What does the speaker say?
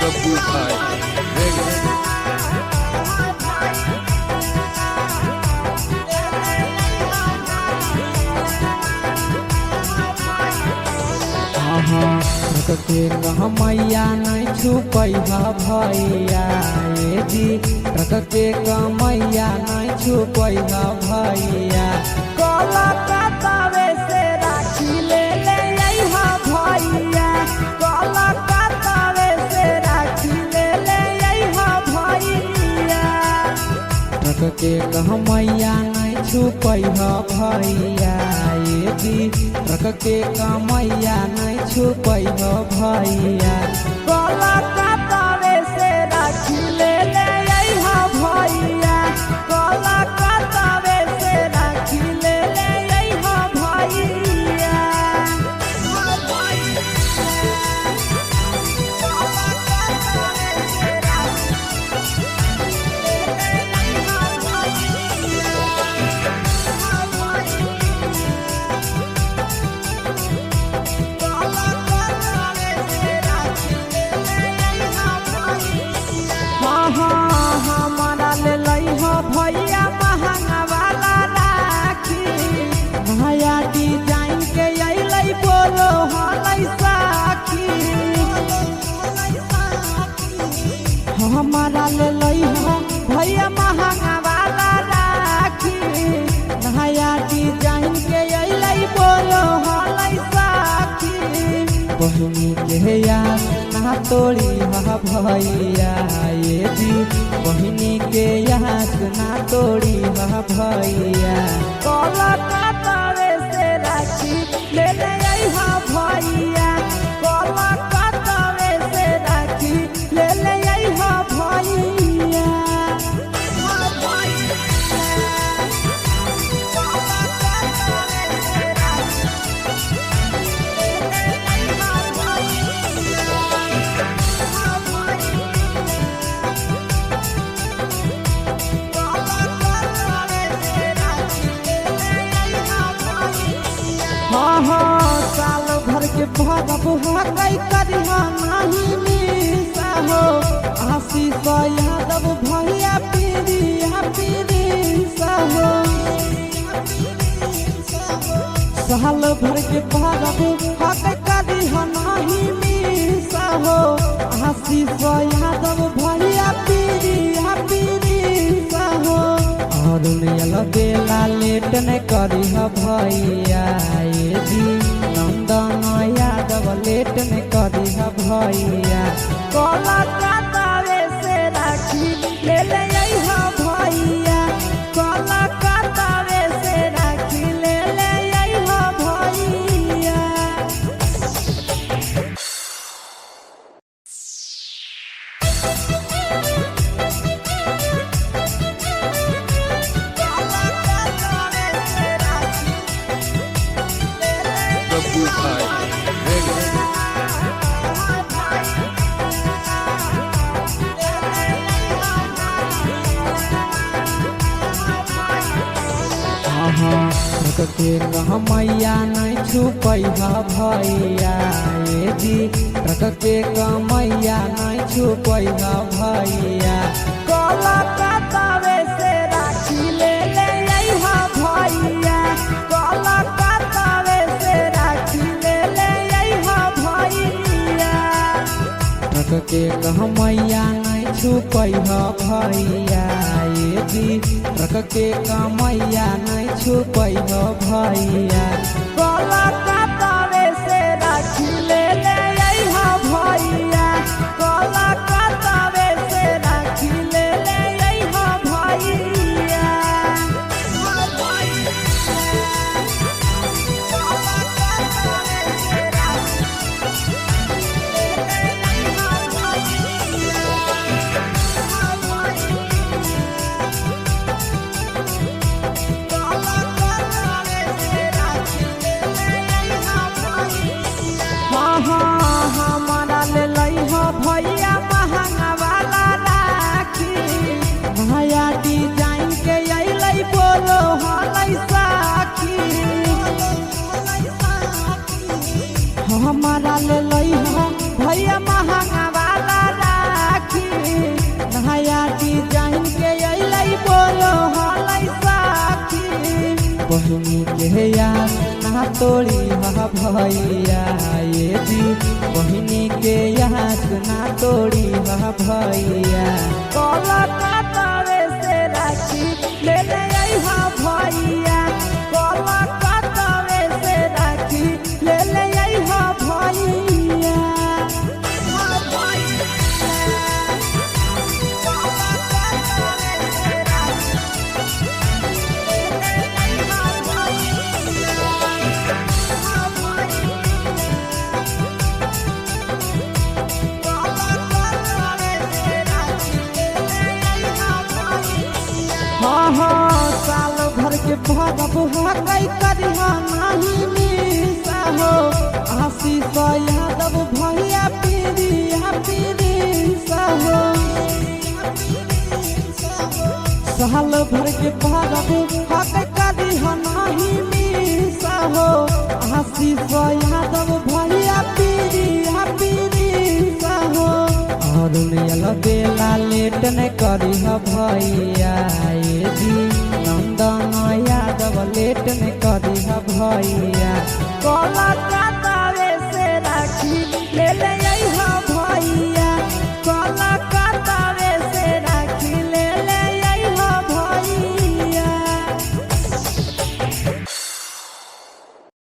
Babbu Bhai ready. हाँ truck के कमैया नहीं छुपैहा भैया ए जी, ट्रक के कमैया नहीं छुपैहा भैया। कलकत्तावे से राखी ले ले अइहा भैया, कलकत्तावे से राखी ले ले अइहा भैया। ट्रक के कमैया नहीं छुपैहा भैया ए जी, ट्रक के कमैया नहीं छुपैहा भैया। कलकत्तावे से राखी ले ले अइहा भैया, कलकत्तावे से राखी ले ले अइहा भैया। हाँ हाँ हमारा ले लइहा भैया महंगा वाला राखी, नया डिजाइन के अइलै बोलो हलै साखी। हमारा ले लइहा भैया महंगा वाला राखी, नया डिजाइन के अइलै बोलो हलै साखी। बहिनी के आस ना तोड़ी हा भैया ए जी, बहिनी के आस ना तोड़ी हा भैया। कलकत्तावे से राखी ले ले अइहा भैया, कलकत्तावे से राखी ले ले अइहा भैया। हाँ हाँ साल भर के भरब हकै करिहा नाही मिसा हो, आशीष यादव भैया पीरिया पीरिसा हो। साल भर के भरब हकै करिहा नाही मिसा हो, आशीष यादव भैया पीरिया पीरिसा हो। अरुण बेला लेट न करिह भैया ए जी, नंदन यादव लेट न करिह भैया। कलकत्तावे से राखी ले ले अइहा भैया, कलकत्तावे से राखी ले ले अइहा भैया। बब्बू भाई रेडी। हाँ हाँ ट्रक के कमैया नहीं छुपैहा भैया ए जी, ट्रक के कमैया नहीं छुपैहा भैया। कलकत्तावे से राखी ले ले अइहा भैया, कलकत्तावे से राखी ले ले अइहा भैया। ट्रक के कमैया नहीं छुपैहा भैया ए जी, ट्रक के कमैया नहीं छुपैहा भैया। कलकत्तावे से राखी ले ले अइहा भैया, कलकत्तावे से राखी ले ले अइहा भैया। तोड़ी हा भैया, ये जी बहिनी के आस ना तोड़ी हा भैया। कलकत्तावे से राखी ले ले अइहा भैया, कलकत्तावे से राखी ले ले अइहा भैया। हाँ हाँ, साल भर के भरब हकै करिहा नाही मिसा हो, आशीष यादव भैया पीरिया पीरिसा हो। साल भर के भरब हकै करिहा नाही मिसा हो, आशीष यादव भैया पीरिया पीरिसा हो। अरुण बेला लेट न करी भैया, ये जी नंदन यादव लेट न करी भैया। कलकत्तावे